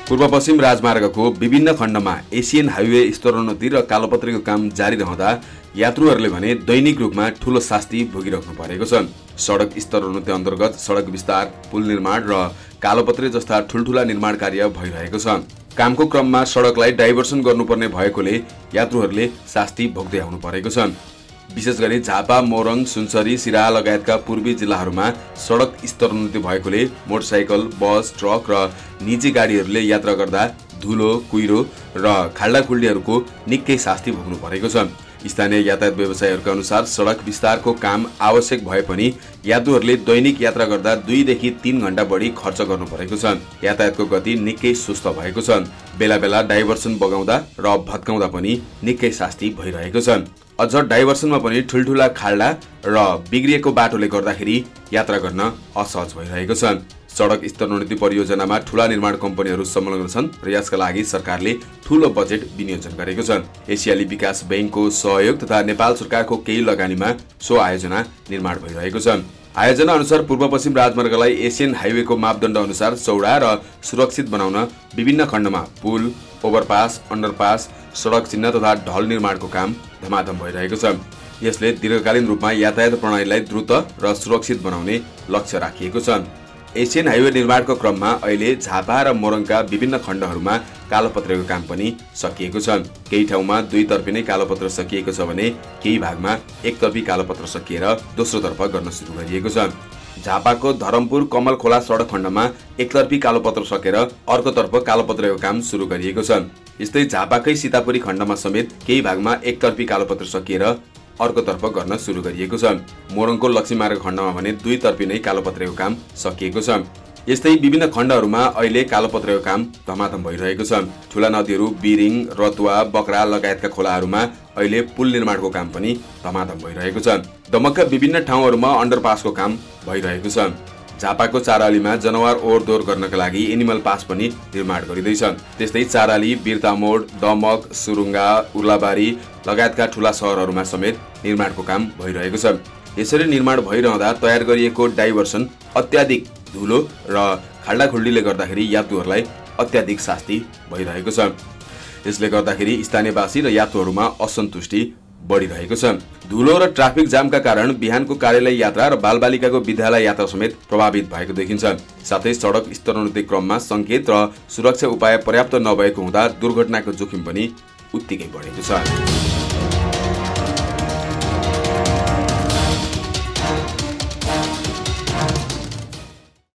पूर्व पश्चिम राजमार्गको विभिन्न खण्डमा एसियन हाइवे स्तरोन्नति र कालोपत्रेको काम जारी रहँदा यात्रुहरूले भने दैनिक रूपमा ठूलो शास्ति भोगिराख्नु परेको छ। सडक स्तरोन्नति अन्तर्गत सडक विस्तार, पुल निर्माण र कालोपत्रे जस्ता ठूलठूला निर्माण कार्य भइरहेको छ। कामको क्रममा सडकलाई डाइभर्सन गर्नुपर्ने भएकोले यात्रुहरूले शास्ति भोग्दै आउनु परेको छ। विशेष गरी झापा, मोरङ, सुनसरी, सिराहा लगायतका पूर्वी जिल्लाहरूमा सडक स्तरोन्नति भएकोले मोटरसाइकल, बस, ट्रक र निजी गाडीहरूले यात्रा गर्दा धुलो, कुहिरो र खाल्डाखुल्डीहरूको निकै शास्ति भोग्नु परेको छ। स्थानीय यातायात व्यवसायीहरूका अनुसार सडक विस्तारको काम आवश्यक भए पनि यात्रुहरूले दैनिक यात्रा गर्दा 2 देखि 3 घण्टा बढी खर्च गर्नु परेको छ। यातायातको गति निकै सुस्त भएको छ। बेला बेला डाइभर्सन बगाउँदा र भत्काउँदा पनि निकै शास्ति भइरहेको छ। अझ डाइभर्सनमा पनि ठुल्ठुला खाल्डा र बिग्रिएको बाटोले गर्दाखेरि यात्रा गर्न असहज भइरहेको छ। सडक स्तरोन्नति परियोजनामा ठूला निर्माण कम्पनीहरू संलग्न छन् र यसका लागि सरकारले ठूलो बजेट विनियोजन गरेको छ। एसियाली विकास बैंकको सहयोग तथा नेपाल सरकारको केही लगानीमा सो आयोजना निर्माण भइरहेको छ। आयोजना अनुसार पूर्व पश्चिम राजमार्गलाई एसियन हाइवेको मापदण्ड अनुसार चौडा र सुरक्षित बनाउन विभिन्न खण्डमा पुल, ओभरपास, अन्डरपास, सडक चिह्न तथा ढल निर्माणको काम धमाधम भइरहेको छ। यसले दीर्घकालीन रूपमा यातायात प्रणालीलाई द्रुत र सुरक्षित बनाउने लक्ष्य राखिएको छ। एसियन हाइवे निर्माणको क्रममा अहिले झापा र मोरङका विभिन्न खण्डहरूमा कालोपत्रेको काम पनि सकिएको छ। केही ठाउँमा 2 तर्फी नै कालोपत्र सकिएको छ भने केही भागमा एकतर्फी कालोपत्र सकिएर दोस्रो तर्फ गर्न सुरु गरिएको छ। झापाको धरमपुर कमल खोला सडक खण्डमा एकतर्फी कालोपत्र सकेर अर्कोतर्फ कालोपत्रेको काम सुरु गरिएको छ। यस्तै झापाकै सीतापुरी खण्डमा समेत केही भागमा एकतर्फी कालोपत्र सकिएर अर्कोतर्फ गर्न सुरु गरिएको छ। मोरङको लक्ष्मीमार्ग खण्डमा भने 2 तर्फी नै कालोपत्रेको काम सकिएको छ। यस्तै विभिन्न खण्डहरूमा अहिले कालोपत्रेको काम धमाधम भइरहेको छ। ठूला नदीहरू बिरिङ, रतुवा, बकरा लगायतका खोलाहरूमा अहिले पुल निर्माणको काम पनि धमाधम भइरहेको छ। दमकका विभिन्न ठाउँहरूमा अन्डरपासको काम भइरहेको छ। झापाको चारालीमा जनावर ओहोरदोहोर गर्नका लागि एनिमल पास पनि निर्माण गरिँदैछ। त्यस्तै चाराली, बिर्तामोड, दमक, सुरुङ्गा, उर्लाबारी लगायतका ठूला सहरहरूमा समेत निर्माणको काम भइरहेको छ। यसरी निर्माण भइरहँदा तयार गरिएको डाइभर्सन अत्याधिक धुलो र खाल्डाखुल्डीले गर्दाखेरि यात्रुहरूलाई अत्याधिक शास्ति भइरहेको छ। यसले गर्दाखेरि स्थानीयवासी र यात्रुहरूमा असन्तुष्टि बढिरहेको छ। धुलो र ट्राफिक जामका कारण बिहानको कार्यालय यात्रा र बालबालिकाको विद्यालय यात्रा समेत प्रभावित भएको देखिन्छ। साथै सडक स्तरोन्नति क्रममा संकेत र सुरक्षा उपाय पर्याप्त नभएको हुँदा दुर्घटनाको जोखिम पनि उत्तिकै बढेको छ।